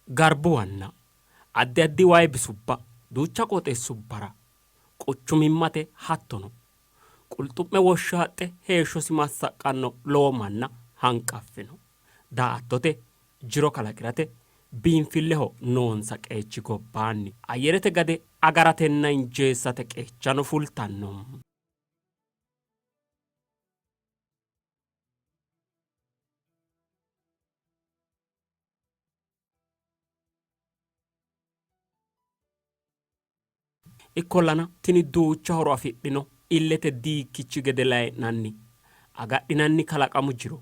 Garbuwanna addi addi wayi bisubba duucha qooxeessubbara quchumimmate hattono qulxu'me woshshaaxxe heeshshosi massaqqanno lowo manna hanqaffino. Daa''attote jiro kalaqi'rate biinfilleho noonsa qeechi gobbaanni ayyerete gade agaratenna injeessate qeechano fultanno. Ikkollana tini duucha horo afidhino illete diikkichi gede layi'nanni agadhinanni kalaqamu jiro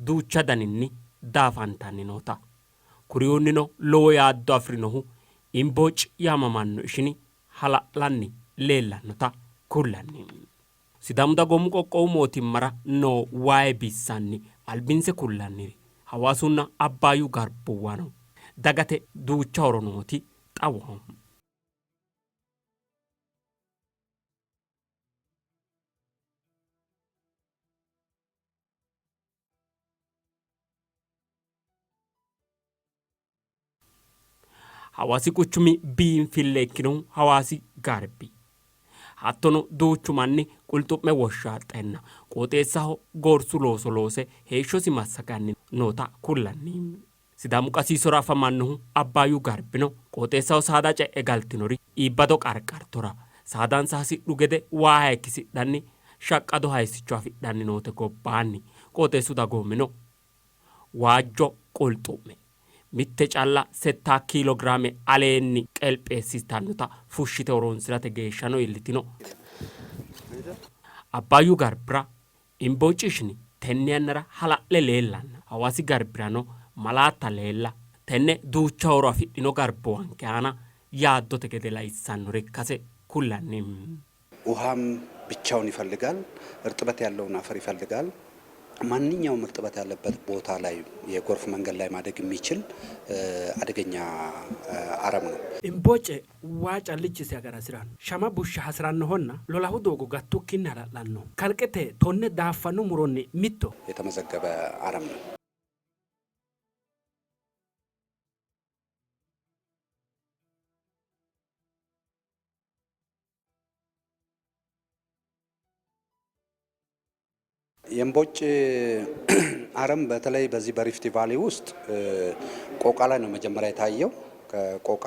duucha daninni daafantanni noota kuriuunnino lowo yaaddo afi'rinohu Imbooc yaamamanno ishini hala'lanni leellannota kullanni. Sidaamu Dagoomu Qoqqowu Mootimmara noo waay bissanni albinse kullanniri Hawaasunna Abbaayyu Garbuwano dagate duucha horo nooti xawoho. Hawaasi quchumi biinfille ikkinohu Hawaasi Garbi hattono duuchu manni qulxu'me woshshaaxxenna qooxeessaho gorsu looso loose heeshshosi massaganni noota kullanni. Sidaamu qasiisora afamannohu Abbaayyu Garbino qooxeessaho saada ce'e galtinori iibbado qarqartora saadansa hasidhu gede waa hayikkisidhanni shaqqado hayisicho afidhanni noote gobbaanni qooxeessu dagoomino waajjo qulxu'me mitte calla settaa kiilogiraame aleenni qelpheessitannota fushshite horoonsi'rate geeshshano iillitino. Abbaayyu Garbira Imbooci ishini tenne yannara hala'le leellanna Hawaasi Garbirano malaatta leella tenne duucha horo afidhino garbuwanke aana yaaddote gede laissannore ikkase kullanni. ውሃም ብቻውን ይፈልጋል፣ እርጥበት ያለውን አፈር ይፈልጋል። ማንኛውም እርጥበት ያለበት ቦታ ላይ የጎርፍ መንገድ ላይ ማደግ የሚችል አደገኛ አረም ነው። Imbooce waa callichisi agara hasi'ranno. Shama bushsha hasi'rannohonna lolahu doogo gattukkinni hala'lannoho. Kalqete tonne daaffanno muronni mittoho. የተመዘገበ አረም ነው። የእምቦጭ አረም በተለይ በዚህ በሪፍት ቫሊ ውስጥ ቆቃ ላይ ነው መጀመሪያ የታየው። ከቆቃ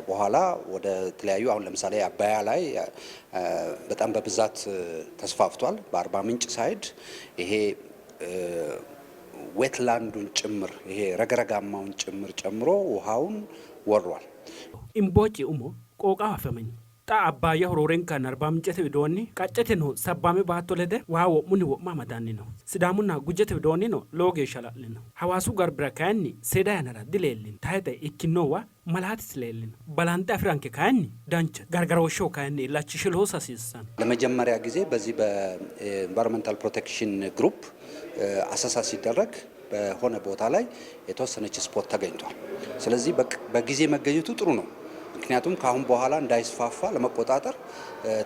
በኋላ ወደ ተለያዩ አሁን ለምሳሌ አባያ ላይ በጣም በብዛት ተስፋፍቷል። በአርባ ምንጭ ሳይድ ይሄ ዌትላንዱን ጭምር ይሄ ረግረጋማውን ጭምር ጨምሮ ውሃውን ወሯል። Imbooci umo Qooqaho afamino. Xa Abbaayyaho roorenkanni Arbaamincete widoonni qaccete noo sabbaame baatto lede waa wo'munni wo'ma amadanni no. Sidaamunna Gujete widoonnino lowo geeshsha hala'lino. Hawaasu garbira kayinni seeda yannara dileellino. Tayixe ikkinowa malaatisi leellino. Balanxe afi'ranke kayinni danchate. Gargarooshsheho kayinni illachishe loosa hasiissanno. ለመጀመሪያ ጊዜ በዚህ በኢንቫይሮንመንታል ፕሮቴክሽን ግሩፕ አሰሳ ሲደረግ በሆነ ቦታ ላይ የተወሰነች ስፖት ተገኝቷል። ስለዚህ በጊዜ መገኘቱ ጥሩ ነው። ምክንያቱም ከአሁን በኋላ እንዳይስፋፋ ለመቆጣጠር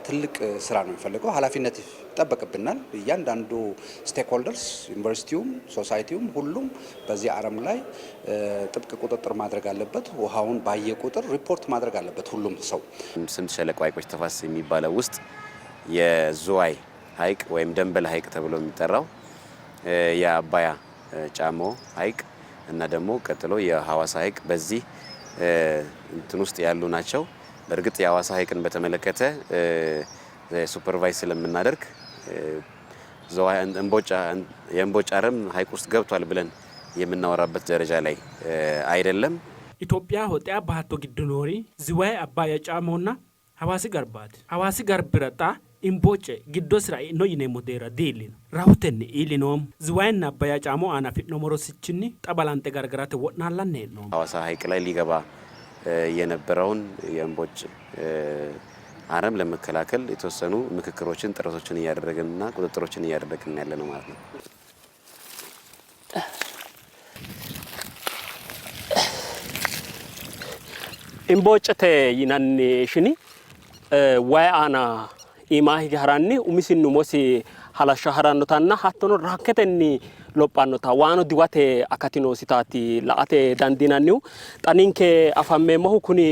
ትልቅ ስራ ነው የሚፈልገው፣ ኃላፊነት ይጠበቅብናል። እያንዳንዱ ስቴክሆልደርስ ዩኒቨርሲቲውም፣ ሶሳይቲውም ሁሉም በዚህ አረም ላይ ጥብቅ ቁጥጥር ማድረግ አለበት። ውሃውን ባየ ቁጥር ሪፖርት ማድረግ አለበት ሁሉም ሰው። ስምጥ ሸለቆ ሐይቆች ተፋሰስ የሚባለው ውስጥ የዝዋይ ሐይቅ ወይም ደንበል ሐይቅ ተብሎ የሚጠራው የአባያ ጫሞ ሐይቅ እና ደግሞ ቀጥሎ የሐዋሳ ሐይቅ በዚህ እንትን ውስጥ ያሉ ናቸው። በእርግጥ የሐዋሳ ሐይቅን በተመለከተ ሱፐርቫይዝ ስለምናደርግ የእምቦጭ አረም ሐይቅ ውስጥ ገብቷል ብለን የምናወራበት ደረጃ ላይ አይደለም። Itophiyaho xea baatto giddo noori Ziwaye, Abbaayya Caamonna Hawaasi Garbaati. Hawaasi Garbira xa Imbooce giddosira e'ino yineemmo deerra di-iillino. Rahotenni iillinoommo. Ziwayenna Abbaayya Caamo aana afi'noommo rosichinni xa balanxe gargarate wo'naallanni hee'noommo. ሐዋሳ ሐይቅ ላይ ሊገባ የነበረውን የእምቦጭ አረም ለመከላከል የተወሰኑ ምክክሮችን ጥረቶችን እያደረግንና ቁጥጥሮችን እያደረግን ያለ ነው ማለት ነው። Imboocete yinanni ishini wayi aana iimaa hige haranni umisinni umosi Halashsha harannotanna hattono rakketenni lophannota waano diwate akati noositaati la''ate dandiinannihu. Xa ninke afammeemmohu kuni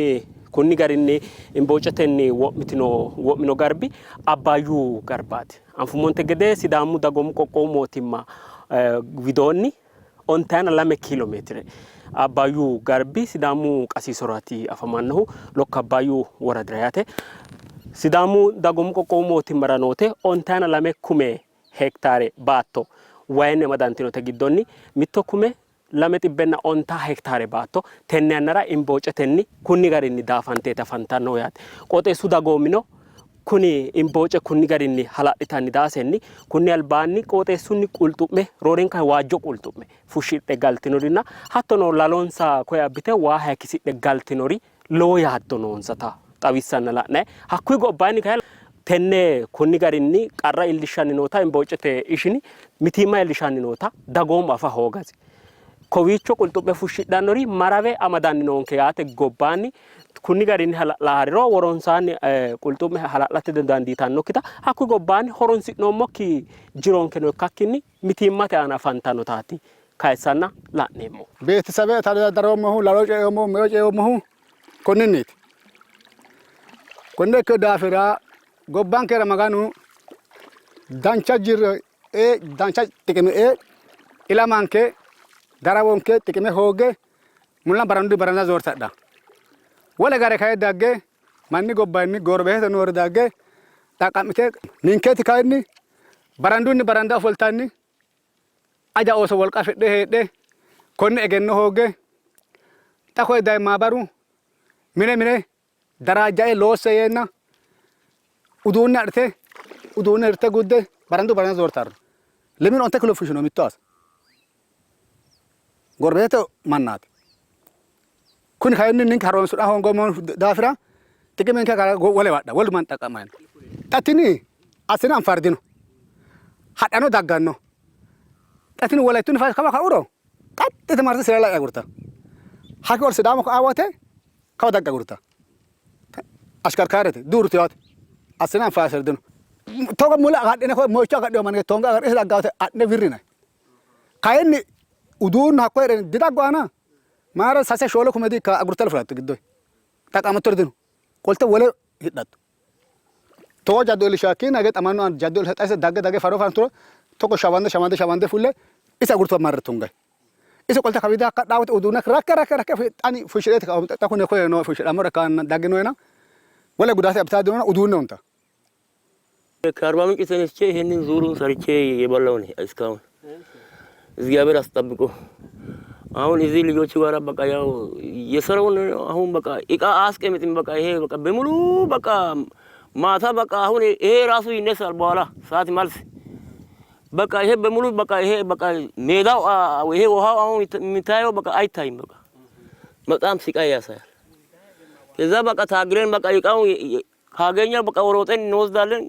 kunni garinni imboocetenni wo'mitino wo'mino garbi Abbaayyu garbaati. Anfummonte gede Sidaamu dagoomu qoqqowu mootimma widoonni ontayina lame kiilo meetire Abbaayyu garbi Sidaamu qasiisoraati afamannohu Lokka Abbaayyu woradira yaate. Sidaamu dagoomu qoqqowu mootimmara noote ontayina lame kume hektaare baatto wayinni amadantinote giddonni mitto kume lame xibbenna ontaa hektaare baatto tenne yannara imboocetenni kunni garinni daafanteeti afantannohu yaate. Qooxeessu dagoomino Kuni imbooce kunni garinni hala'litanni daasenni kunni albaanni qooxeessunni qulxu'me roorenkanni waajjo qulxu'me fushshidhe galtinorinna hattono lalonsa koye abbite waa hayikkisidhe galtinori lowo yaaddo noonsata xawissanna la'nanni. Hakkuyi gobbaanni kayinni tenne konni garinni qarra iillishshanni noota imboocete ishini mitiimma iillishanni noota dagoomu afa hoogasi kowiicho qulxu'me fushshidhannori marawe amadanni noonke yaate gobbaanni kunni garinni hala'la hariro woronsaanni qulxu'me hala'late dandiitannokkita hakkuyi gobbaanni horonsi'noommokki jironkeno ikkakkinni mitiimmate aana afantannotaati kayissanna la'neemmo. Beetesabe tadaroommohu, lalo ceoommohu, meo ceoommohu konninniiti. Konne ikkino daafira gobbankera Maganu dancha jiro ee dancha xiqime ee ilamanke darawonke xiqime hoogge mulla barandu baranda zoortadha. Wole gare kayi dagge manni gobbanni goorbeete noori dagge xaqqa'mite ninketi kayinni barandunni baranda ofoltanni aja ooso wolqa afidhe heedhe konne egenno hoogge xa koye dayi maabaru mine mine daraajjae loosse yeenna uduunne adhite uduunne hirte gudde barandu baranda zoortarno. Lemino onte kilo fushshino mitto asa. Gorbeete mannaati. Kuni kayinni ninke haroonsi'ra hoongoommo daafira xiqimenke wolewa adha wolu manni xaqqa'manno. Xa tini assine anfardino. Hadhano dagganno. Xa tini Wolayittunni kawa ka'uro qaxxite marte Silaala agurta. Haki ol Sidaamu ka'a wote kawa dagga agurta. Ashkarkaarete duurtu yaate. Assine anfaaserdino. Togo mule agadhine moicho agadhino manni tonga agadhine dagga wote adhine wirrine. Kayinni uduunnu hakko hee'reenna didaggoana maara sase shoole kume di agurte fulatto giddoyi xaqqamattori dino qolte wole hidhatto. Togo jaddo iillishakkiinni hige xamannu aana jaddo iillishsa xa ise dagge dagge faro fanturo togo shawande shawande shawande fulle ise agurtuwa marre tungayi. Ise qolte kawiidi hakka hadhaa wote uduunne rakke rakke rakke ani fushshi'reeti xa kune koye noo fushshi'rammora dagginoena wole gudaate abbitaa dinona uduunne hunta. ከአርባ ምንጭ ተነስቼ ይሄንን ዙሩን ሰርቼ የበላው ነኝ እስካሁን እግዚአብሔር አስጠብቆ አሁን እዚህ ልጆቹ ጋር በቃ ያው የሰራውን አሁን በቃ እቃ አያስቀምጥም። በቃ ይሄ በቃ በሙሉ በቃ ማታ በቃ አሁን ይሄ ራሱ ይነሳል በኋላ ሰዓት መልስ በቃ ይሄ በሙሉ በቃ ይሄ በቃ ሜዳው ይሄ ውሃው አሁን የሚታየው በቃ አይታይም። በቃ በጣም ስቃይ ያሳያል። ከዛ በቃ ታግለን በቃ እቃው ካገኘ በቃ ሮጠን እንወስዳለን።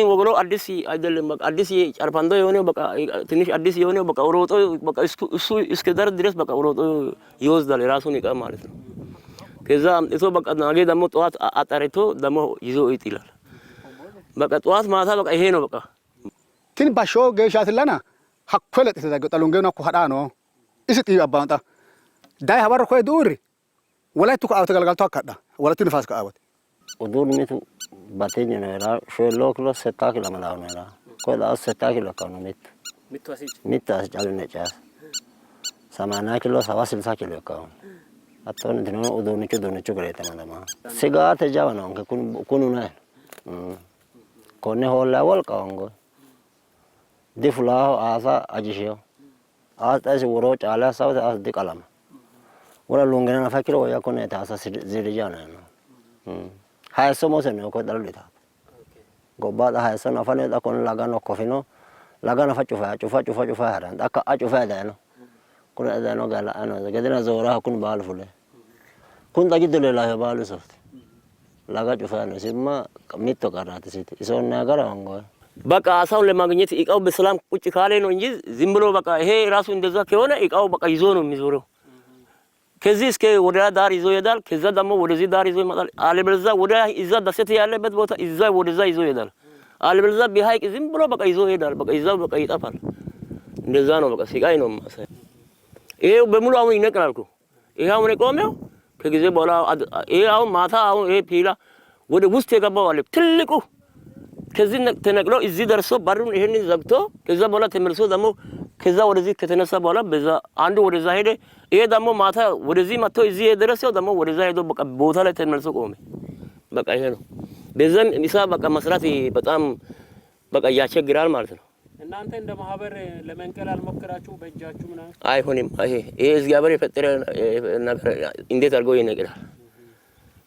ወግሮ አዲስ አይደለም በቃ አዲስ ጨርፓንዶ የሆነ በቃ ትንሽ አዲስ የሆነ በቃ ሮጦ በቃ እሱ እስከ ዳር ድረስ በቃ ሮጦ ይወስዳል የራሱን እቃ ማለት ነው። ከዛ አምጥቶ በቃ ነገ ደግሞ ጠዋት አጣርቶ ደግሞ ይዞ ይጥላል። በቃ ጠዋት ማታ በቃ ይሄ ነው በቃ Tini bashshoo geeshshaatillana hakkoye lexxite daggino xa lungeno hakko hadhaa no isi xiiwe abbanno xa daye hawarro koye duurri Wolayittu ka'awote galgalto hakka hadha Wolayittu nifaase ka'awote. Uduunnitu batinyu no heeraa shoyilloo kilo settaa kilo amadawo no heeraa koye xa settaa kilo ikkanno mittu mittu asi callu neccaasi samaanaa kilo saba silsa kilo ikkawo hattono intino uduunnichu uduunnichu gedeeti amadamawo sigaate jawa noonke kunu nayi no konne hoollayi wolqa hoongoyi difulaaho aasa ajishiyo aas xa isi woroo caale assawote aas diqalama wona lungina nafa ikkiro woyya konneeti aasa ziriyya no hayisso mose no koye xalu itaate gobba xa hayisso nafa no xa konne lagano kofino laga nafa cufa cufa cufa cufa haran xa ka'a cufa dayino kuni dayino gala no gedena zoora kuni baalu fule kun xa giddo leelaayo baalu isooti laga cufa no isimma mitto qarraati isiti isonna gara hongoyi በቃ አሳውን ለማግኘት እቃው በሰላም ቁጭ ካለ ነው እንጂ ዝም ብሎ በቃ ይሄ ራሱ እንደዛ ከሆነ እቃው በቃ ይዞ ነው የሚዞረው። ከዚህ እስከ ወደ ዳር ይዞ ይሄዳል። ከዛ ደግሞ ወደዚህ ዳር ይዞ ይመጣል። አለበለዚያ ወደ እዛ ደሴት ያለበት ቦታ እዛ ወደዛ ይዞ ይሄዳል። አለበለዚያ ቢሀይቅ ዝም ብሎ በቃ ይዞ ይሄዳል። በቃ ይዛው በቃ ይጠፋል። እንደዛ ነው። በቃ ስቃይ ነው ማሳይ። ይሄው በሙሉ አሁን ይነቅላል እኮ ይሄ አሁን የቆመው ከጊዜ በኋላ ይሄ አሁን ማታ አሁን ይሄ ፒላ ወደ ውስጥ የገባው አለ ትልቁ ከዚህ ተነቅሎ እዚህ ደርሶ በሩን ይሄንን ዘግቶ ከዛ በኋላ ተመልሶ ደግሞ ከዛ ወደዚህ ከተነሳ በኋላ በዛ አንዱ ወደዛ ሄደ። ይሄ ደግሞ ማታ ወደዚህ መጥቶ እዚህ የደረሰው ደግሞ ወደዛ ሄዶ በቃ ቦታ ላይ ተመልሶ ቆመ። በቃ ይሄ ነው። በዛም ምሳ በቃ መስራት በጣም በቃ ያስቸግራል ማለት ነው። እናንተ እንደ ማህበር ለመንቀል አልሞከራችሁ? በእጃችሁ ምናምን አይሆንም። ይሄ ይሄ እግዚአብሔር የፈጠረ ነገር እንዴት አድርጎ ይነቅላል?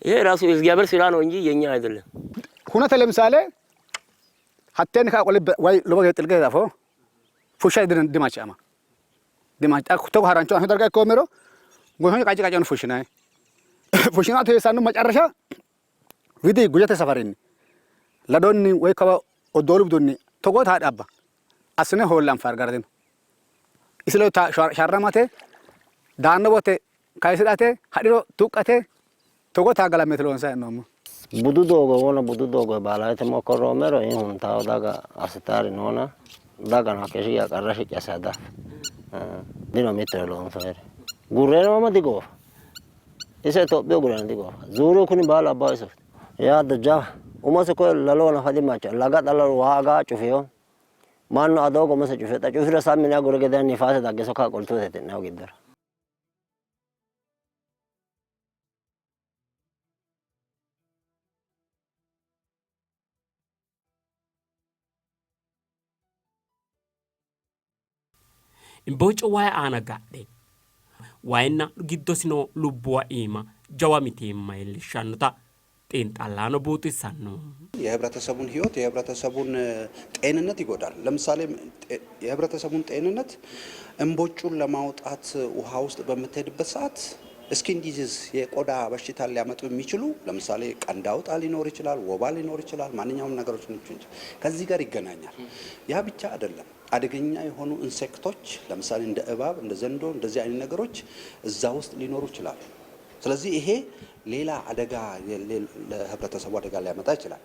ይሄ ራሱ እግዚአብሔር ስራ ነው እንጂ የኛ አይደለም። ሁነተ ለምሳሌ ሀቴን ካቆል ወይ ሎበ ጥልቀ ዳፎ ፉሻ ድማጫማ ድማጫ ተጎ ሀራንቾ አሁን ደርጋ ኮሜሮ ጎሆን ቃጭ ቃጭን ፉሽና ፉሽና ተሳኑ መጨረሻ ቪዲ ጉጀተ ሰፈሪኒ ለዶኒ ወይ ከባ ኦዶሉ ብዶኒ ተጎ ታዳባ አስነ ሆላን ፋርጋርዲን isilo sharramate daanno bote kaysidhate hadhiro tuqqate togo taagalamete loonsanni hee'noommo. Budu doogo wona budu doogo baalate mokkoroommero huntawo daga assitaari noona dagano hakkeeshshi geya qarra shiqqi assa diaffe dino mittore loonsoyiri gurrenooma digoofa ise Itophiyu gurreno digoofa zuuriyu kuni baalu abbaho isooti yaaddo jawa umose koye laloho nafa dimacha laga xalalu waa aga cufeyo mannu adoogo umose cufe xa cufiro sammi yine aguri gedeni nifaase dagge so kawa qoltuete ti'nahu giddora. Imbooco wayi aana gadhe wayinna giddosi noo lubbuwa iima jawa mitiimma iillishshannota xiinxallaano buuxissanno። የህብረተሰቡን ህይወት የህብረተሰቡን ጤንነት ይጎዳል። ለምሳሌ የህብረተሰቡን ጤንነት እምቦጩን ለማውጣት ውሃ ውስጥ በምትሄድበት ሰዓት skin disease የቆዳ በሽታን ሊያመጡ የሚችሉ ለምሳሌ ቀንድ አውጣ ሊኖር ይችላል፣ ወባ ሊኖር ይችላል፣ ማንኛውም ነገሮች ከዚህ ጋር ይገናኛል። ያ ብቻ አይደለም። አደገኛ የሆኑ insect ኦች ለምሳሌ እንደ እባብ፣ እንደ ዘንዶ እንደዚህ አይነት ነገሮች እዛ ውስጥ ሊኖሩ ይችላሉ። ስለዚህ ይሄ ሌላ አደጋ ለህብረተሰቡ አደጋ ሊያመጣ ይችላል።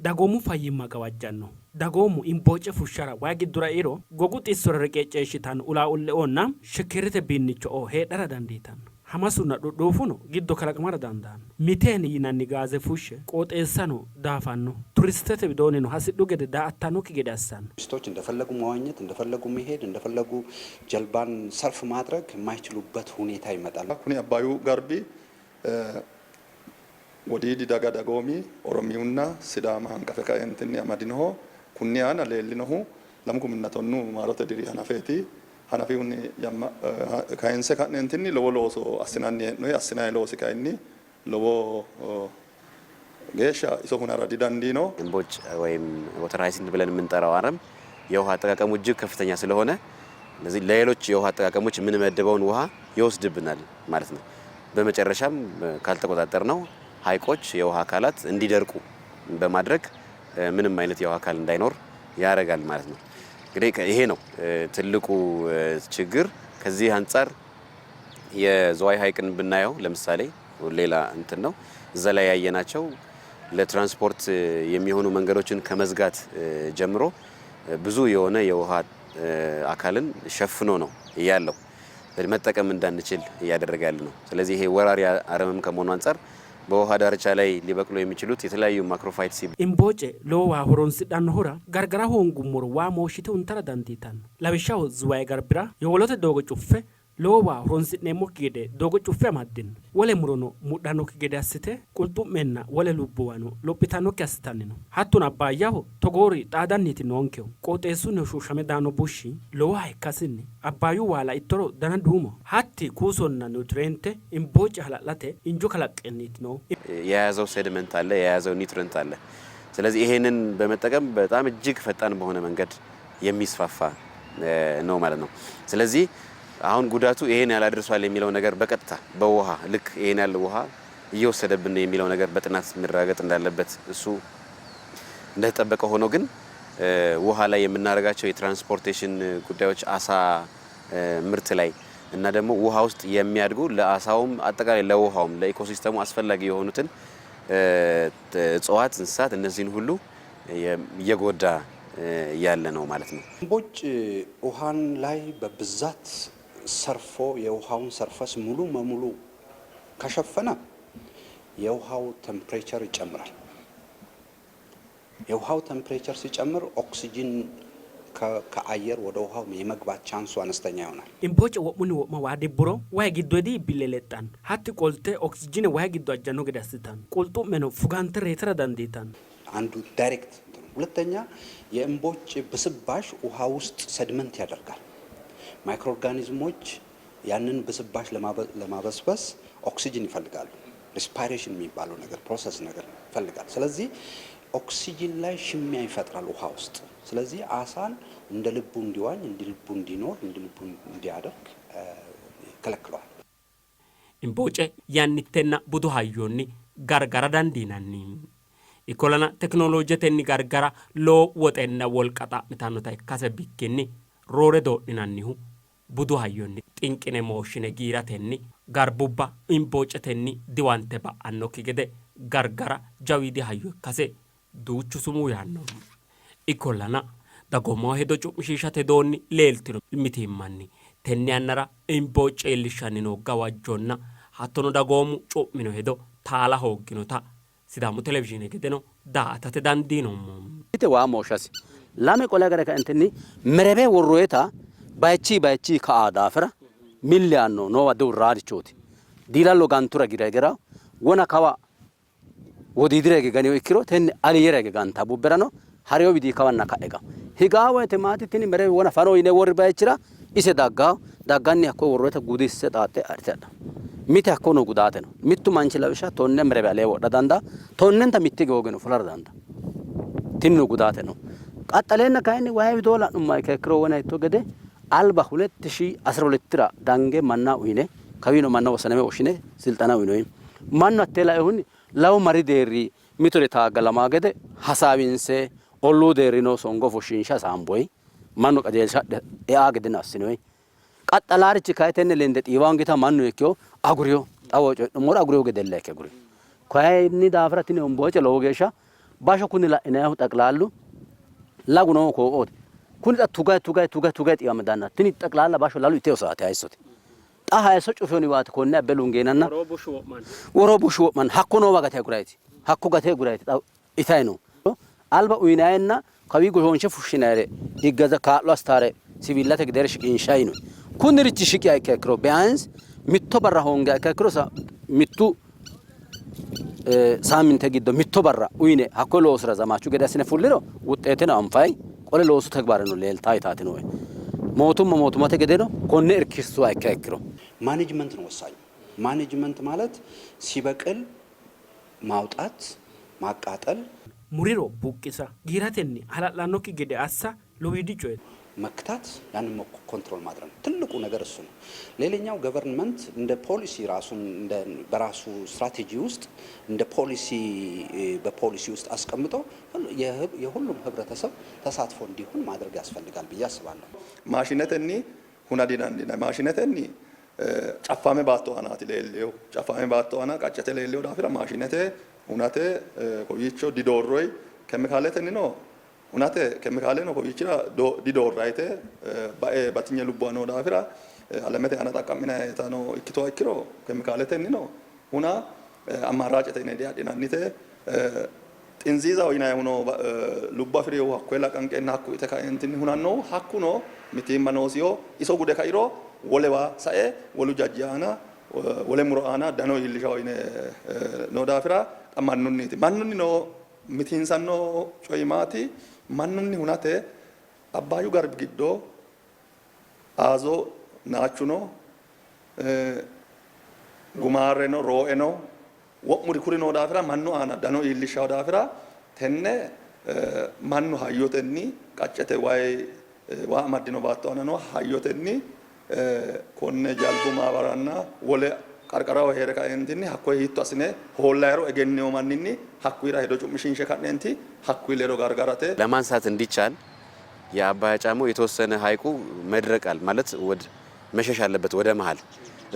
Dagoomu fayyimma gawajjanno dagoomu imbooce fushshara wayi giddora eiro gogu xissora reqecceeshshitanno ulaa'ule'oonna shekkerete biinnicho''oo heedhara dandiitanno. Hamasunna dhudhuufuno giddo kalaqamara dandaanno. Miteen yinanni gaaze fushshe qooxeessano daafanno. Turistete widoonnino hasidhu gede daa''attannokki gede assanno. ቱሪስቶች እንደፈለጉ መዋኘት፣ እንደፈለጉ መሄድ፣ እንደፈለጉ ጀልባን surf ማድረግ የማይችሉበት ሁኔታ ይመጣል። Kuni Abbaayyu Garbi wodiidi daga dagoomi Oromiyunna Sidaama hanqafe kaentinni amadinoho. Kunni aana leellinohu lamu kuminna tonnu maarote diri hanafeeti. Hanafihunni kayinse ka'neentinni lowo looso assinanni hee'noyi. Assinanni loosi kayinni lowo geeshsha iso hunara didandiino. እምቦጭ ወይም water hyacinth ብለን የምንጠራው አረም የውሃ አጠቃቀሙ እጅግ ከፍተኛ ስለሆነ እነዚህ ለሌሎች የውሃ አጠቃቀሞች የምንመድበውን ውሃ ይወስድብናል ማለት ነው። በመጨረሻም ካልተቆጣጠርነው ሀይቆች የውሃ አካላት እንዲደርቁ በማድረግ ምንም አይነት የውሃ አካል እንዳይኖር ያደርጋል ማለት ነው። እንግዲህ ይሄ ነው ትልቁ ችግር። ከዚህ አንጻር የዝዋይ ሀይቅን ብናየው ለምሳሌ ሌላ እንትን ነው። እዛ ላይ ያየናቸው ለትራንስፖርት የሚሆኑ መንገዶችን ከመዝጋት ጀምሮ ብዙ የሆነ የውሃ አካልን ሸፍኖ ነው ያለው። መጠቀም እንዳንችል እያደረገ ያለ ነው። ስለዚህ ይሄ ወራሪ አረምም ከመሆኑ አንጻር በውሃ ዳርቻ ላይ ሊበቅሉ የሚችሉት የተለያዩ macrophytes Imbooce lowo waa horonsidhannohura gargara hoongummoro waa mooshshite huntara dandiitanno. Lawishshaho Zuwayi garbira yowolote doogo cuffe lowo waa horonsi'neemmokki gede doogo cuffe amaddino. Wole murono mudhannokki gede assite qulxu'menna wole lubbuwano lophitannokki assitanni no. Hattono Abbaayyaho togoori xaadanniiti noonkehu. Qooxeessunni hoshooshame daanno bushshi lowoha ikkasinni Abbaayyu waa laittoro dana duumaho. Hatti kuusonna nutriente imbooce hala'late injo kalaqqenniiti noohu. የያዘው sediment አለ፣ የያዘው nutrient አለ። ስለዚህ ይሄንን በመጠቀም በጣም እጅግ ፈጣን በሆነ መንገድ የሚስፋፋ ነው ማለት ነው። ስለዚህ አሁን ጉዳቱ ይሄን ያህል አድርሷል የሚለው ነገር በቀጥታ በውሃ ልክ ይሄን ያህል ውሃ እየወሰደብን ነው የሚለው ነገር በጥናት መረጋገጥ እንዳለበት እሱ እንደተጠበቀ ሆኖ ግን ውሃ ላይ የምናደርጋቸው የ transportation ጉዳዮች አሳ ምርት ላይ እና ደግሞ ውሃ ውስጥ የሚያድጉ ለአሳውም አጠቃላይ ለውሃውም ለ ecosystem ኡ አስፈላጊ የሆኑትን እጽዋት፣ እንስሳት እነዚህን ሁሉ እየጎዳ ያለ ነው ማለት ነው። እምቦጭ ውሃን ላይ በብዛት ሰርፎ የውሃውን surface ሙሉ በሙሉ ከሸፈነ የውሃው temperature ይጨምራል። የውሃው temperature ሲጨምር ኦክሲጂን ከአየር ወደ ውሃው የመግባት chance ኡ አነስተኛ ይሆናል። እምቦጭ wo'munni wo'ma waa dibburo wayi giddoyidi iibbille lexxanno. Hatti qolte oksijine wayi giddo ajjanno gede assitanno. Qulxu'meno fugante reytara dandiitanno. አንዱ direct። ሁለተኛ የእምቦጭ ብስባሽ ውሃ ውስጥ sediment ያደርጋል። microorganism ኦች ያንን ብስባሽ ለማበስበስ ኦክሲጅን ይፈልጋሉ። Respiration የሚባለው ነገር process ነገር ይፈልጋል። ስለዚህ ኦክሲጅን ላይ ሽሚያ ይፈጥራል ውሃ ውስጥ። ስለዚህ አሳን እንደ ልቡ እንዲዋኝ፣ እንደ ልቡ እንዲኖር፣ እንደ ልቡ እንዲያደርግ ይከለክለዋል። Imbooce yannittenna budu hayyonni gargara dandiinanni. Ikkollana tekinoloojetenni gargara lowo woxenna wolqa xa'mitannota ikkase bikkinni roore doodhinannihu budu hayyonni xinqine mooshshine giiratenni garbubba imboocetenni diwante ba'annokki gede gargara jawiidi hayyo ikkase duuchu sumuu yaanno. Ikkollana dagoomaho hedo cu'mishiishate doonni leeltino mitiimmanni tenne yannara imbooce iillishshanni noo gawajjonna hattono dagoomu cu'mino hedo taala hoogginota Sidaamu televizhiine gedeno daa''atate dandiinoommo. Ite waa mooshasi lame qole agare kaentinni merebe worroyeta bayichi bayichi ka'a daafira milli yaanno noowa diurraarichooti diilallo gantura gira wona kawa wodiidira hige ganiyo ikkiro tenne aliyyera hige ganta bubberano hariyo widii kawanna ka'e ga higaa woyte maati tini merebe wona fano yine worri bayichira ise daggaa dagganni hakko worroyeta gudisse xaaxxe adhite adha mite hakko no gudaate no mittu manchi lawishsha tonne merebe alee wodha danda tonnenta mitte hoogeno fulara danda tinino gudaate no qaxxaleenna kayinni wayi widoo la'nummoha ikkiro wona hitto gede alba 2012 dange manna uyine kawino manna wosaname woshshine silxana uyinoyi mannu hattee laehunni lawu mari deerri mitore taaggalama gede hasaawinse olluu deerrino songo fushshiinshe hasaamboyi mannu qajeelsha adhe ea gedeno assinoyi qaxxalaarichi kayi tenne lende xiiwaangita mannu ikkiyo aguriyo xawo coyi'nummoro aguriyo gedella ikke aguriyo kayinni daafira tini hombooce lowo geeshsha basho kuni la'inayihu xaqilaallu lagu noo kooqooti kuni xa tugay tugay tugay tugay xiiwame danna tini xaqlaalla basho lalu iteo saate hayissote xa hayisso cufiyoni waati konne abbe lungeenanna woro bushu wo'manno hakko noowa gate agurayti hakko gate agurayti xa itayi no alba uyinayenna kawi goshoonshe fushshinayre iggaza kaa'lo astaare siwiillate gedeere shiqinshayi no kunirichi shiqiha ikkiha ikkiro ቢያንስ mitto barra hoongiha ikkiha ikkiro mittu saaminte giddo mitto barra uyine hakko loosira zamachu gede assine fulliro wuxeeteno anfayi qole loosu ተግባርeno leeltaa yitaati nooe mootumma mootummate gedeno konne irkissuha ikkiha ikkiro management ነው ወሳኙ። Management ማለት ሲበቅል ማውጣት፣ ማቃጠል፣ muriro buqqisa giiratenni hala'lannokki gede assa lowiidi coyeeti. መክታት፣ ያንን control ማድረግ ነው። ትልቁ ነገር እሱ ነው። ሌላኛው government እንደ ፖሊሲ ራሱን በራሱ ስትራቴጂ ውስጥ እንደ ፖሊሲ በፖሊሲ ውስጥ አስቀምጦ የሁሉም ህብረተሰብ ተሳትፎ እንዲሆን ማድረግ ያስፈልጋል ብዬ አስባለሁ። maashinetenni huna didandiinanni maashinetenni caffame baatto aanaati leelleyo caffame baatto aana qaccete leelleyo daafira maashinete hunate kowiicho didoorroyi kemikaaletennino hunate kemikaaleno kowiichira didoorrayite bae batinye lubbuwa noo daafira alamete aana xaqqa'minayitano ikkitoha ikkiro kemikaaletennino huna ammaraacete yine diadhinannite xinziizaho yinayihuno lubbo afi'rinohu hakkoye laqanqeenna hakku ite kaentinni hunannohu hakkuno mitiimma noosiho iso gude kairo wolewa sae wolu jajji aana wole muro aana dano iillishaho yine noo daafira xa mannunniiti mannunni noo mitiinsanno coyi maati mannunni hunate Abbaayyu garbi giddo aazo naachu no gumaarre no rooe no wo'muri kuri noo daafira mannu aana dano iillishshawo daafira tenne mannu hayyotenni qaccete wayi waa amaddino baatto aana no hayyotenni konne jalbu maabaranna wole qarqaraho heere kaentinni hakkoye hiitto assine hoollayiro egenneyo manninni hakkuyira hedo cu'mishiinshe ka'neenti hakkuyi ledo gargarate ለማንሳት እንዲቻል የአባያ ጫሞ የተወሰነ ሀይቁ መድረቃል ማለት ወደ መሸሽ አለበት ወደ መሀል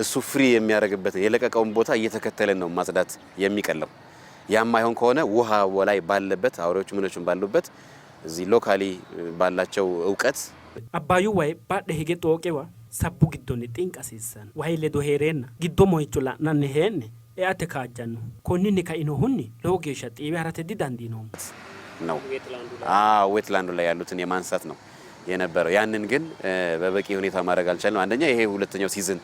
እሱ free የሚያደርግበትን የለቀቀውን ቦታ እየተከተለን ነው ማጽዳት የሚቀለው። ያማይሆን ከሆነ ውሃ ላይ ባለበት አውሬዎቹ ምኖቹን ባሉበት እዚህ locally ባላቸው እውቀት Abbaayyu wayi badhe hige xooqewa sabbu giddonni xinqa hasiissanno. Wayi ledo hee'reenna giddo moyicho la'nanni hee'ne eate kaajjanno. Konninni kainohunni lowo geeshsha xiiwe ha'rate didandiinoommo. ነው። አዎ wetland ኡ ላይ ያሉትን የማንሳት ነው የነበረው። ያንን ግን በበቂ ሁኔታ ማድረግ አልቻልንም። አንደኛ ይሄ ሁለተኛው season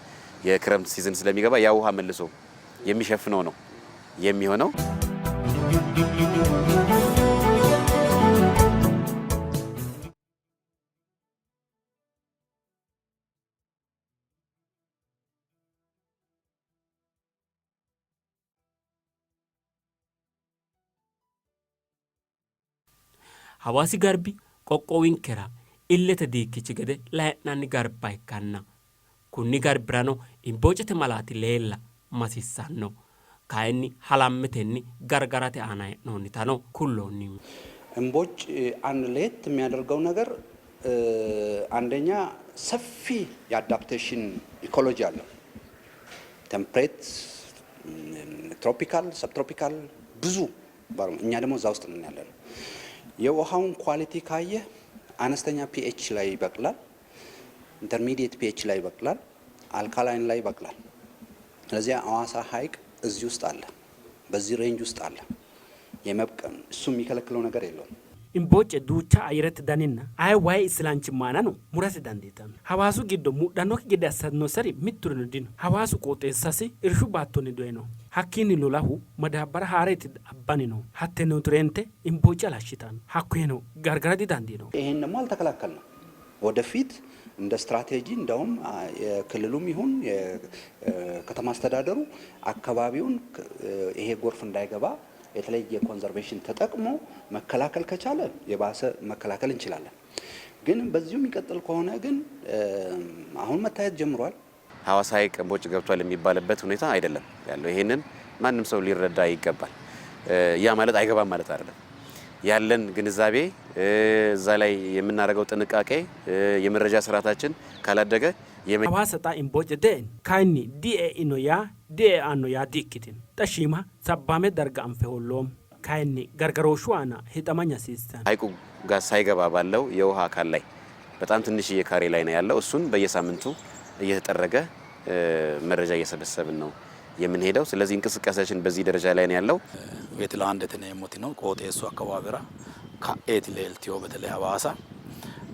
የክረምት season ስለሚገባ ያ ውሃ መልሶ የሚሸፍነው ነው የሚሆነው። Hawaasi Garbi qoqqowinkera illete diikkichi gede layi'nanni garba ikkanna kunni garbirano imboocete malaati leella masissanno. Kayinni halammetenni gargarate aana hee'noonnitano kulloonni. እምቦጭ አንድ ለየት የሚያደርገው ነገር አንደኛ ሰፊ የ adaptation ecology አለው። Temperate፣ tropical፣ subtropical ብዙ እኛ ደግሞ እዛ ውስጥ ነን ያለነው። የውሃውን quality ካየህ አነስተኛ pH ላይ ይበቅላል፣ intermediate pH ላይ ይበቅላል፣ alkaline ላይ ይበቅላል። ስለዚህ አዋሳ ሐይቅ እዚህ ውስጥ አለ፣ በዚህ range ውስጥ አለ። የመብቀል እሱ የሚከለክለው ነገር የለውም። Imbooce duucha ayyerete daninna aye wayi isilanchimma aanano murate dandiitanno. Hawaasu giddo mudhannokki gede assannoseri mitturino dino. Hawaasu qooxeessasi irshu baattonni doye no. Hakkiinni lolahu madaabbara haareeti abbanni no. Hatte nutriente imbooce halashshitanno. Hakkoyeno gargara didandiino. ይሄን ደግሞ አልተከላከልንም። ወደፊት እንደ ስትራቴጂ እንደውም የክልሉም ይሁን የከተማ አስተዳደሩ አካባቢውን ይሄ ጎርፍ እንዳይገባ የተለየ conservation ተጠቅሞ መከላከል ከቻለ የባሰ መከላከል እንችላለን። ግን በዚሁ የሚቀጥል ከሆነ ግን አሁን መታየት ጀምሯል። ሐዋሳ ሐይቅ እምቦጭ ገብቷል የሚባልበት ሁኔታ አይደለም ያለው። ይሄንን ማንም ሰው ሊረዳ ይገባል። ያ ማለት አይገባም ማለት አይደለም። ያለን ግንዛቤ እዛ ላይ የምናደርገው ጥንቃቄ የመረጃ ስርዓታችን ካላደገ Hawaasa xa imbooce de'en kayinni die'ino yaa die'anno yaa di''ikkitino. Xa shiima sabbaame darga anfe hoolloommo. Kayinni gargarooshshu aana hixamanya hasiissanno. ሐይቁ ጋር ሳይገባ ባለው የውሃ አካል ላይ በጣም ትንሽዬ ካሬ ላይ ነው ያለው። እሱን በየሳምንቱ እየተጠረገ መረጃ እየሰበሰብን ነው የምንሄደው። ስለዚህ እንቅስቃሴያችን በዚህ ደረጃ ላይ ነው ያለው። Wetlandete yineemmoti no qooxeessu አካባቢራ ka'eeti leeltiyo በተለይ ሐዋሳ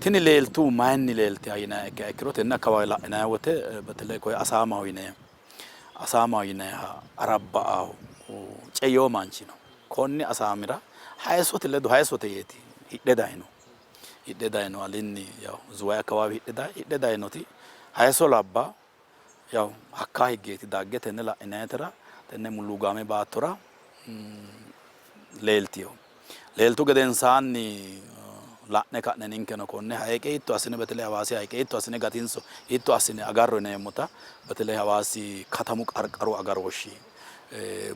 tini leeltu mayinni leeltiha yinanniha ikkiha ikkiro tenne አካባቢ la'inanni wote በተለይ koye አሳማው yinanni አሳማው yinanniha arabba'aho ceyo manchi no konni asaamira hayisote ledo hayisote yeeti hidhe dayino hidhe dayino alinni ያው ዝዋይ አካባቢ hidhe dayi hidhe dayinoti hayiso labba ያው hakka higgeeti dagge tenne la'inayitera tenne mulluugaame baattora leeltiyo leeltu gedensaanni la'ne ka'ne ninkeno konne hayiqe hiitto assine በተለይ ሐዋሲ hayiqe hiitto assine gatinso hiitto assine agarro yineemmota በተለይ ሐዋሲ katamu qarqaru agarooshshi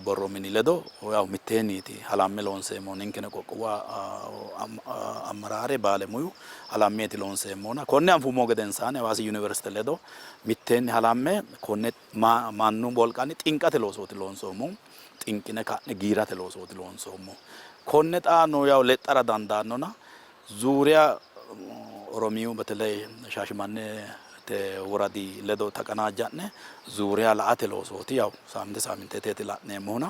borro mini ledo ያው mitteenniiti halamme loonseemmo ninkeno qoqqowu ammaraare baalemuyu halammeeti loonseemmona konne anfummo gedensaanni Hawaasi ዩኒቨርሲቲ ledo mitteenni halamme konne mannu wolqanni xinqate loosooti loonsoommo xinqine ka'ne giirate loosooti loonsoommo konne xaano ያው lexxara dandaannona ዙሪያ ኦሮሚዩ በተለይ ሻሸመኔ ወረዲ ledo ተቀናጃነ ዙሪያ la'ate loosooti ያው ሳምንት ሳምንteteeti la'neemmohuna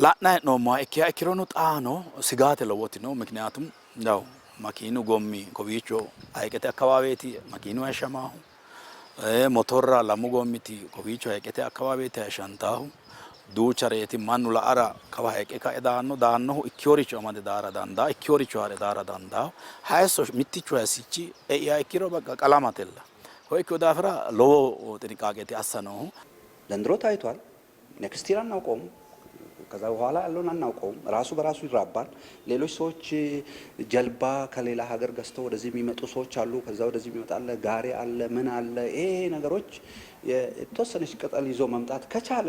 la'nanni hee'noommoha ikkiha ikkirono xaano sigaate lowoti no ምክንያቱም ያው makiinu gommi kowiicho hayiqete አካባቢeti makiinu hayishshamaahu motorra lamu gommiti kowiicho hayiqete አካባቢeti hayishshantaahu duuchareeti mannu la'ara kawa hayiqe kae daanno daannohu ikkiyoricho amade daara dandaa ikkiyoricho haare daara dandaa hayisso mittichu hayisichi eiha ikkiro በቃ qalamatella koye ikkino daafira lowo ጥንቃቄቲ assa noohu ዘንድሮ ታይቷል። Next year አናውቀውም። ከዛ በኋላ ያለውን አናውቀውም። ራሱ በራሱ ይራባል። ሌሎች ሰዎች ጀልባ ከሌላ ሀገር ገዝተው ወደዚህ የሚመጡ ሰዎች አሉ። ከዛ ወደዚህ የሚመጣ አለ፣ ጋሪ አለ፣ ምን አለ። ይሄ ነገሮች የተወሰነች ቅጠል ይዞ መምጣት ከቻለ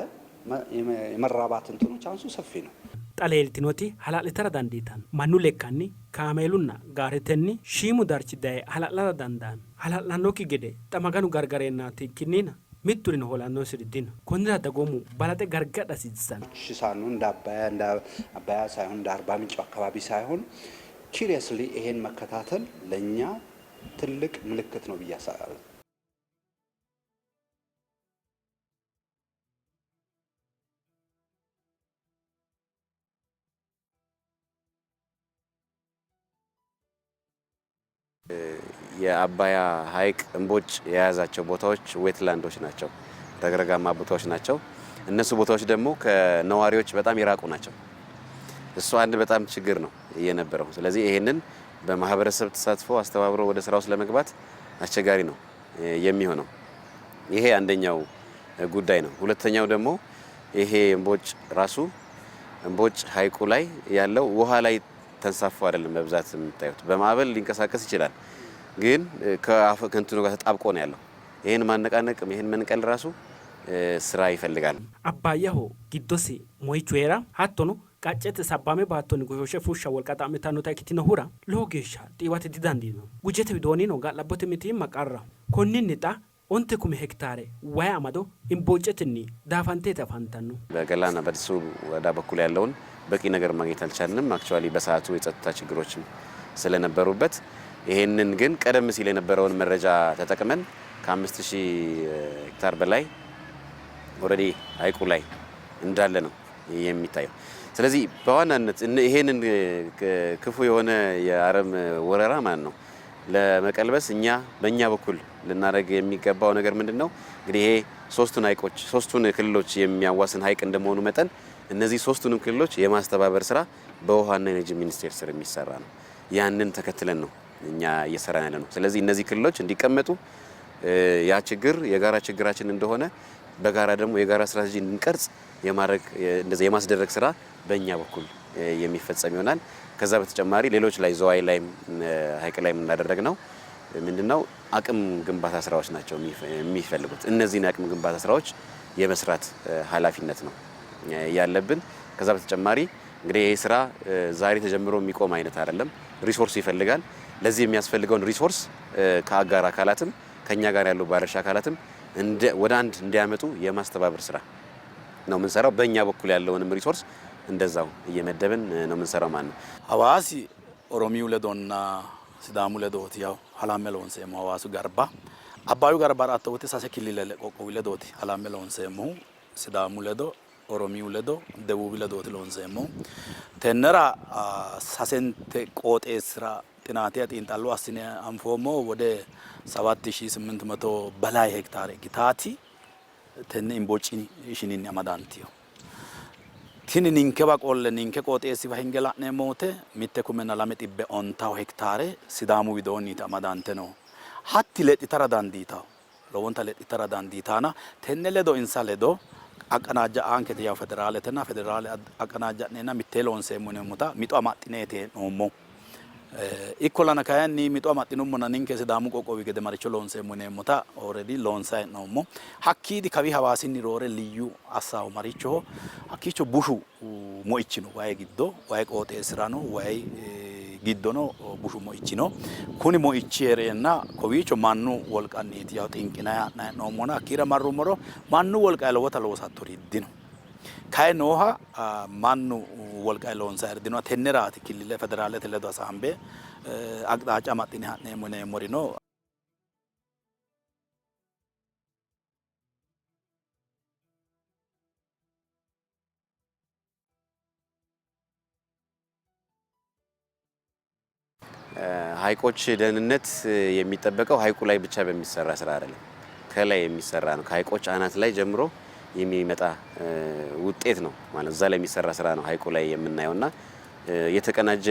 የመራባት እንትኑ chance ኡ ሰፊ ነው። Xa leeltinoti hala'litara dandiitanno. Mannu lekkanni kaameelunna gaaretenni shiimu darchi daye hala'lara dandaanno. Hala'lannokki gede xa Maganu gargareennaati ikkinnina Mitturino hoolannosiri dino. Konnira dagoomu balaxe gargadha hasiissanno. ሳኑ እንደ አባያ እንደ አባያ ሳይሆን እንደ አርባ ምንጭ አካባቢ ሳይሆን ኪሪየስሊ ይሄን መከታተል ለኛ ትልቅ ምልክት ነው ብዬ አስባለሁ። የአባያ ሐይቅ እምቦጭ የያዛቸው ቦታዎች wetland ኦች ናቸው፣ ረግረጋማ ቦታዎች ናቸው። እነሱ ቦታዎች ደግሞ ከነዋሪዎች በጣም የራቁ ናቸው። እሱ አንድ በጣም ችግር ነው የነበረው። ስለዚህ ይሄንን በማህበረሰብ ተሳትፎ አስተባብሮ ወደ ስራ ውስጥ ለመግባት አስቸጋሪ ነው የሚሆነው። ይሄ አንደኛው ጉዳይ ነው። ሁለተኛው ደግሞ ይሄ እምቦጭ ራሱ እምቦጭ ሐይቁ ላይ ያለው ውሃ ላይ ተንሳፎ አይደለም በብዛት የምታዩት። በማዕበል ሊንቀሳቀስ ይችላል፣ ግን ከእንትኑ ጋር ተጣብቆ ነው ያለው። ይሄን ማነቃነቅ ይሄን መንቀል ራሱ ስራ ይፈልጋል። Abbaayyaho giddosi moyichu heera hattono qaccete sabbaame baattonni goshooshe fushsha wolqa xa'mitannota ikkitinohura lowo geeshsha xiiwate didandiino. Gujete widoonnino ga'labbote mitiimma qarraho. Konninni xa 9,000 hektaare wayi amado imboocetenni daafanteeti afantanno. በገላና በድሱ ወረዳ በኩል ያለውን በቂ ነገር ማግኘት አልቻልንም። Actually በሰዓቱ የጸጥታ ችግሮችም ስለነበሩበት ይሄንን ግን ቀደም ሲል የነበረውን መረጃ ተጠቅመን ከ5000 ሄክታር በላይ already ሐይቁ ላይ እንዳለ ነው የሚታየው። ስለዚህ በዋናነት ይሄንን ክፉ የሆነ የአረም ወረራ ማለት ነው ለመቀልበስ እኛ በእኛ በኩል ልናደርግ የሚገባው ነገር ምንድነው? እንግዲህ ይሄ ሶስቱን ሐይቆች ሶስቱን ክልሎች የሚያዋስን ሐይቅ እንደመሆኑ መጠን እነዚህ ሶስቱንም ክልሎች የማስተባበር ስራ በውሃና ኤነርጂ ሚኒስቴር ስር የሚሰራ ነው። ያንን ተከትለን ነው እኛ እየሰራን ያለነው። ስለዚህ እነዚህ ክልሎች እንዲቀመጡ ያ ችግር የጋራ ችግራችን እንደሆነ በጋራ ደግሞ የጋራ ስትራቴጂ እንድንቀርጽ የማድረግ እንደዚህ የማስደረግ ስራ በእኛ በኩል የሚፈጸም ይሆናል። ከዛ በተጨማሪ ሌሎች ላይ ዘዋይ ላይም ሐይቅ ላይም እንዳደረግነው ምንድነው አቅም ግንባታ ስራዎች ናቸው የሚፈልጉት። እነዚህን አቅም ግንባታ ስራዎች የመስራት ኃላፊነት ነው ያለብን። ከዛ በተጨማሪ እንግዲህ ይሄ ስራ ዛሬ ተጀምሮ የሚቆም አይነት አይደለም። Resource ይፈልጋል። ለዚህ የሚያስፈልገውን resource ከአጋር አካላትም ከኛ ጋር ያሉ ባለድርሻ አካላትም ወደ አንድ እንዲያመጡ የማስተባበር ስራ ነው የምንሰራው። በእኛ በኩል ያለውንም resource እንደዛው እየመደብን ነው የምንሰራው ማለት ነው። ሐዋሲ ኦሮሚዩ ledonna Sidaamu ledooti ያው halamme loonseemmo Hawaasu garba Abbayu garbara atto wote sase kilile qoqqowi ledooti halamme loonseemmohu Sidaamu ledo Oromiyu ledo Debuubi ledooti loonseemmohu tennera sasente qooxeessira ጥናቴ xiinxallo assine anfoommo ወደ 7800 በላይ ሄክታር ikkitaati tenne imboci ishininni amadantiyo tini ninkewa qolle ninke qooxeessiwa hinge la'neemmo wote 1,250 hektaare Sidaamu widoonniiti amadante no hatti lexxitara dandiitawo lowonta lexxitara dandiitaana tenne ledo insa ledo aqqanaajja aankete yaw federaaletenna federaale aqqanaajja'neenna mittee loonseemmo yineemmota mixo amaxxineeti hee'noommo. Ikkollana kayinni mixo amaxxinummona ninke Sidaamu qoqqowi gede maricho loonseemmo yineemmota already loonsayi hee'noommo. Hakkiidi kawi Hawaasinni roore liyyu assaahu marichoho hakkiicho bushu moichi no wayi giddo wayi qooxeessirano wayi giddono bushu moichi no. Kuni moichi heereenna kowiicho mannu wolqanniiti yaw xinqinayi ha'nayi hee'noommona hakkiira marrummoro mannu wolqayi lowota loosattori dino. Kayi nooha mannu wolqayi loonsayiri dino. Tenneraati killile federaalete ledo hasaambe aqxaaca amaxxine ha'neemmo yineemmori no. ሐይቆች ደህንነት የሚጠበቀው ሐይቁ ላይ ብቻ በሚሰራ ስራ አይደለም፣ ከላይ የሚሰራ ነው። ከሐይቆች አናት ላይ ጀምሮ የሚመጣ ውጤት ነው ማለት እዛ ላይ የሚሰራ ስራ ነው ሐይቁ ላይ የምናየውና የተቀናጀ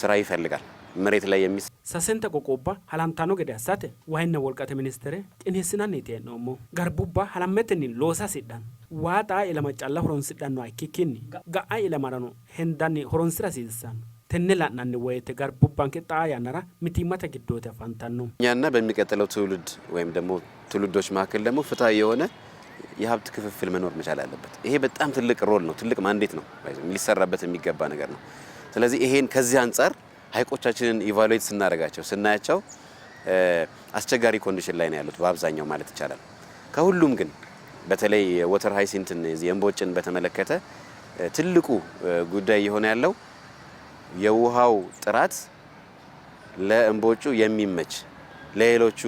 ስራ ይፈልጋል። መሬት ላይ የሚሰራ Sasenta qoqqobba halantanno gede assate wayinna wolqate ministere qineessinanniiti hee'noommo. Garbubba halammetenni loosa hasidhanno. Waa xaa ilama calla horonsidhannoha ikkikkinni ga'a ilamarano hendanni horonsira hasiissanno. Tenne la'nanni woyte garbubbanke xaa yannara mitiimmate giddooti afantanno. እኛና በሚቀጥለው ትውልድ ወይም ደግሞ ትውልዶች መካከል ደግሞ ፍትሃዊ የሆነ የሀብት ክፍፍል መኖር መቻል አለበት። ይሄ በጣም ትልቅ role ነው፣ ትልቅ mandate ነው፣ ሊሰራበት የሚገባ ነገር ነው። ስለዚህ ይሄን ከዚህ አንፃር ሐይቆቻችንን evaluate ስናደርጋቸው ስናያቸው አስቸጋሪ condition ላይ ነው ያሉት በአብዛኛው ማለት ይቻላል። ከሁሉም ግን በተለይ water hyacinth ን የእምቦጭን በተመለከተ ትልቁ ጉዳይ የሆነ ያለው የውሃው ጥራት ለእምቦጩ የሚመች ለሌሎቹ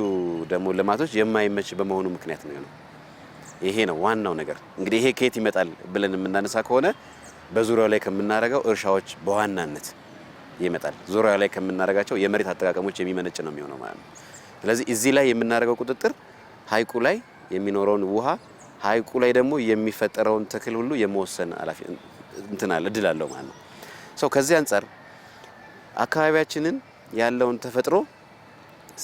ደግሞ ልማቶች የማይመች በመሆኑ ምክንያት ነው የሆነው። ይሄ ነው ዋናው ነገር። እንግዲህ ይሄ ከየት ይመጣል ብለን የምናነሳ ከሆነ በዙሪያው ላይ ከምናደርገው እርሻዎች በዋናነት ይመጣል። ዙሪያው ላይ ከምናደርጋቸው የመሬት አጠቃቀሞች የሚመነጭ ነው የሚሆነው ማለት ነው። ስለዚህ እዚህ ላይ የምናደርገው ቁጥጥር ሐይቁ ላይ የሚኖረውን ውሃ ሐይቁ ላይ ደግሞ የሚፈጠረውን ተክል ሁሉ የመወሰን ኃላፊ እንትን አለ እድል አለው ማለት ነው። So ከዚህ አንጻር አካባቢያችንን ያለውን ተፈጥሮ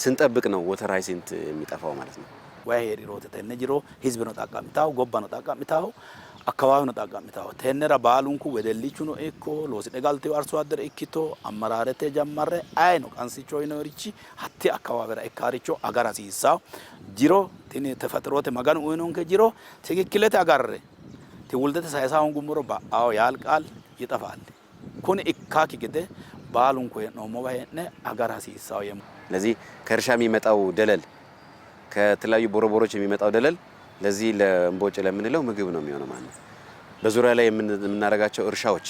ስንጠብቅ ነው water hyacinth የሚጠፋው ማለት ነው። Wayi hee'rirooti tenne jiro hizbeno xaqqa'mitaho gobbano xaqqa'mitaho akkawaaweno xaqqa'mitaho tennera baalunku wedellichuno ikko loosidhe galtewo arso addere ikkito ammaraarete jammarre ayino qansicho yinoyrichi hatti akkawaawera ikkaaricho agara hasiissawo jiro tini tefexrote maganu uyinonke jiro tikikkilete agarre ትውልደተ ሳይሳ hongummoro ba'awo ያልቃል ይጠፋል። Kuni ikkaakki gede baalunku hee'noommowa hee'ne agara hasiissawo የሙ ስለዚህ ከእርሻ የሚመጣው ደለል ከተለያዩ ቦረቦሮች የሚመጣው ደለል ለዚህ ለእምቦጭ ለምንለው ምግብ ነው የሚሆነው ማለት ነው። በዙሪያ ላይ የምናደርጋቸው እርሻዎች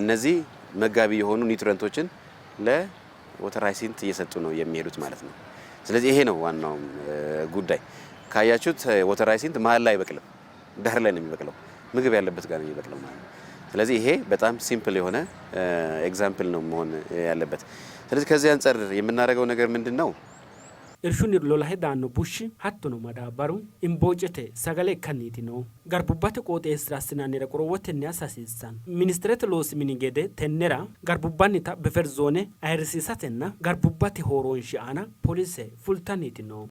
እነዚህ መጋቢ የሆኑ nutrient ኦችን ለ water hyacinth እየሰጡ ነው የሚሄዱት ማለት ነው። ስለዚህ ይሄ ነው ዋናው ጉዳይ። ካያችሁት water hyacinth መሀል ላይ አይበቅልም፣ ዳር ላይ ነው የሚበቅለው፣ ምግብ ያለበት ጋር ነው የሚበቅለው ማለት ነው። ስለዚህ ይሄ በጣም simple የሆነ example ነው መሆን ያለበት። ስለዚህ ከዚህ አንጻር የምናደርገው ነገር ምንድን ነው? Irshunni lolahe daanno bushshi hattono madaabbaru imboocete sagale ikkanniiti noohu. Garbubbate qooxeessira assinannire qorowotenni assa hasiissanno. Ministerete loosi mini gede tennera garbubbannita buffer zone ayirrisiisatenna garbubbate horoonshi aana polise fultanniiti noohu.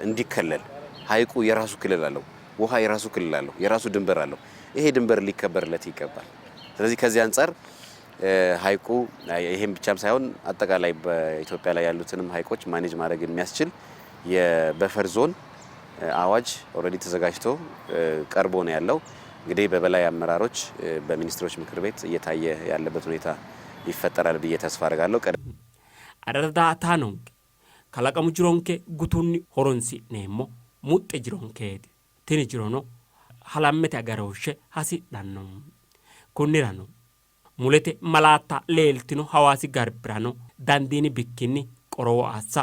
እንዲከለል ሐይቁ የራሱ ክልል አለው፣ ውሃ የራሱ ክልል አለው፣ የራሱ ድንበር አለው። ይሄ ድንበር ሊከበርለት ይገባል። ስለዚህ ከዚህ አንጻር ሐይቁ ይሄም ብቻም ሳይሆን አጠቃላይ በኢትዮጵያ ላይ ያሉትንም ሐይቆች manage ማድረግ የሚያስችል የ buffer zone አዋጅ already ተዘጋጅቶ ቀርቦ ነው ያለው። እንግዲህ በበላይ አመራሮች በሚኒስትሮች ምክር ቤት እየታየ ያለበት ሁኔታ ይፈጠራል ብዬ ተስፋ አደርጋለሁ። Adada daa''ataanonke kalaqamu jironke gutunni horonsi'neemmo muxxe jironkeeti. Tini jirono halammete agarooshshe hasidhanno. Konnirano mulete malaatta leeltino Hawaasi garbirano dandiini bikkinni qorowo assa,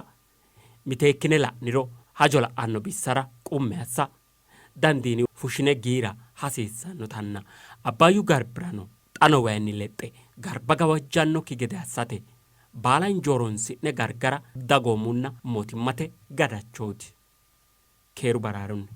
miteekkine la'niro hajo la'anno bissara qumme assa, dandiini fushshine giira hasiissannotanna Abbaayyu garbirano xano wayinni lexxe garba gawajjannokki gede assate baala injo horonsi'ne gargara dagoomunna mootimmate gadachooti. Keeru baraarunni.